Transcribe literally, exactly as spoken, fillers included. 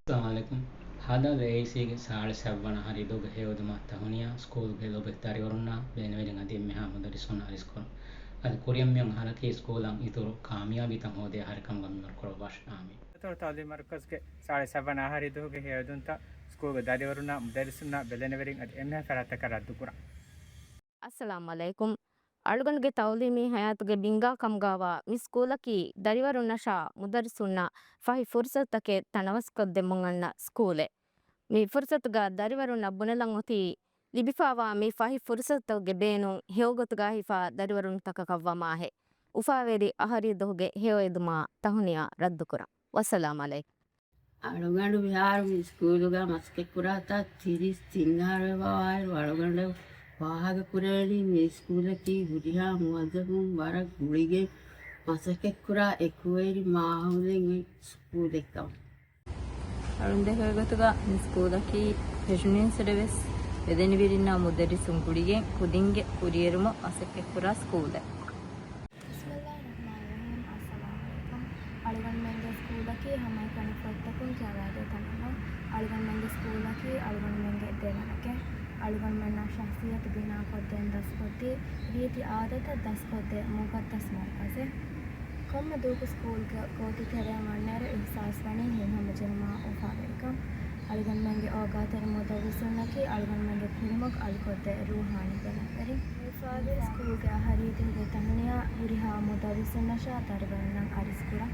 އައްސަލާމު ޢަލައިކުމް. ހާދާލު އޭއީސީގެ ސާޅީސް ހަތްވަނަ އަހަރު އިދޫގެ ހެޔޮއެދުމާ ތަހުނިޔާ ސްކޫލުގެ ލޮބުވެތި ދަރިވަރުންނާ ބެލެނިވެރިން އަދި އެންމެހާ މުދައްރިސުންނަށް އަރިސްކުރަން. އަދި ކުރިއަށް މިއޮތް އަހަރަކީ ސްކޫލަށް އިތުރު ކާމިޔާބީތައް ހޯދޭ އަހަރެއް ކަމުގަ މިންވަރު ކުރައްވާށި. އާމީން. ދަތޮޅު ތައުލީމީ މަރުކަޒުގެ ސާޅީސް ހަތްވަނަ އަހަރު އިދޫގެ ހެޔޮއެދުންތައް ސްކޫލްގެ ދަރިވަރުންނާ މުދައްރިސުންނާ ބެލެނިވެރިން އަދި އެންމެހާ ފަރާތްތަކަށް ރައްދުކުރަން. އައްސަލާމު ޢަލައިކުމް. އަޅުގަނޑުގެ ތައުލީމީ ހަޔާތުގެ ބިންގާ ކަމުގާވާ މި ސްކޫލަކީ ދަރިވަރުންނަށާ މުދައްރިސުންނަށް ފަހި ފުރުސަތުތަކެއް ތަނަވަސްކޮށްދެއްވުން އަންނަ ސްކޫލެއް. މި ފުރުސަތުގަ ދަރިވަރުންނަށް ބުނެލަން އޮތީ ލިބިފާވާ މި ފަހި ފުރުސަތުތަކުގެ ބޭނުން ހެޔޮގޮތުގަ ހިފާ ދަރިވަރުންތަކަކަށް ވަމާހެ. އުފާވެރި އަހަރު އިދޫގެ ހެޔޮއެދުމާ ތަހުނިޔާ ރައްދުކުރަން. ވައްސަލާމު ޢަލައިކުމް. އަޅުގަނޑު މިހާރު މި ސްކޫލުގަ މަސައްކަތްކުރާތާ ތިރީސް ތިން އަހަރު ވެފަވާއިރު، އަޅުގަނޑަށް ފާހަގަކުރެވެނީ މި ސްކޫލަކީ ހުރިހާ މުވައްޒަފުން ވަރަށް ގުޅިގެން މަސައްކަތްކުރާ އެކުވެރި މާހައުލެއް އޮތް ސްކޫލެއްކަމަށް. އަޅުން ދެކޭ ގޮތުގަ މި ސްކޫލަކީ ފެށުނީންސުރެ ވެސް ބެލެނިވެރިންނާ މުދައްރިސުން ގުޅިގެން ކުދިންގެ ކުރިއެރުމަށް މަސައްކަތްކުރާ ސްކޫލެއް. بسم الله الرحمن الرحيم. އައްސަލާމު ޢަލައިކުމް. އަޅުގަނޑުމެންގެ ސްކޫލަކީ ހަމައެކަނި ފޮތްތަކުން ކިޔަވާދޭ ތަނެއް ނޫން. އަޅުގަނޑުމެންގެ ސްކޫލަކީ އަޅުގަނޑުމެންގެ ދެވަނަކެއް. އަޅުގަނޑުމެންނާ ޝަޚްޞިއްޔަތު ބިނާކޮށްދޭން ދަސްކޮށްދީ، ރީތި އާދަތަށް ދަސްކޮށްދޭ މުޤައްދަސް މަރުކަޒެއް. ކޮންމެ ދުވަހަކު ސްކޫލްގެ ގޯތި ތެރެއަށް ވަންނައިރު އިޙްސާސް ވަނީ ހިތްހަމަޖެހުމާ އުފާވެރިކަން. އަޅުގަނޑުމެންގެ އޯގާތެރި މުދައްރިސުންނަކީ އަޅުގަނޑުމެންގެ ކުރިމަގު އަލިކޮށްދޭ ރޫޙާނީ ބެލެނިވެރިން. މި އުފާވެރި ސްކޫލްގެ އަހަރު އިދޫގެ ތަހުނިޔާ ހުރިހާ މުދައްރިސުންނަށާ ދަރިވަރުންނަށް އަރިސްކުރަން.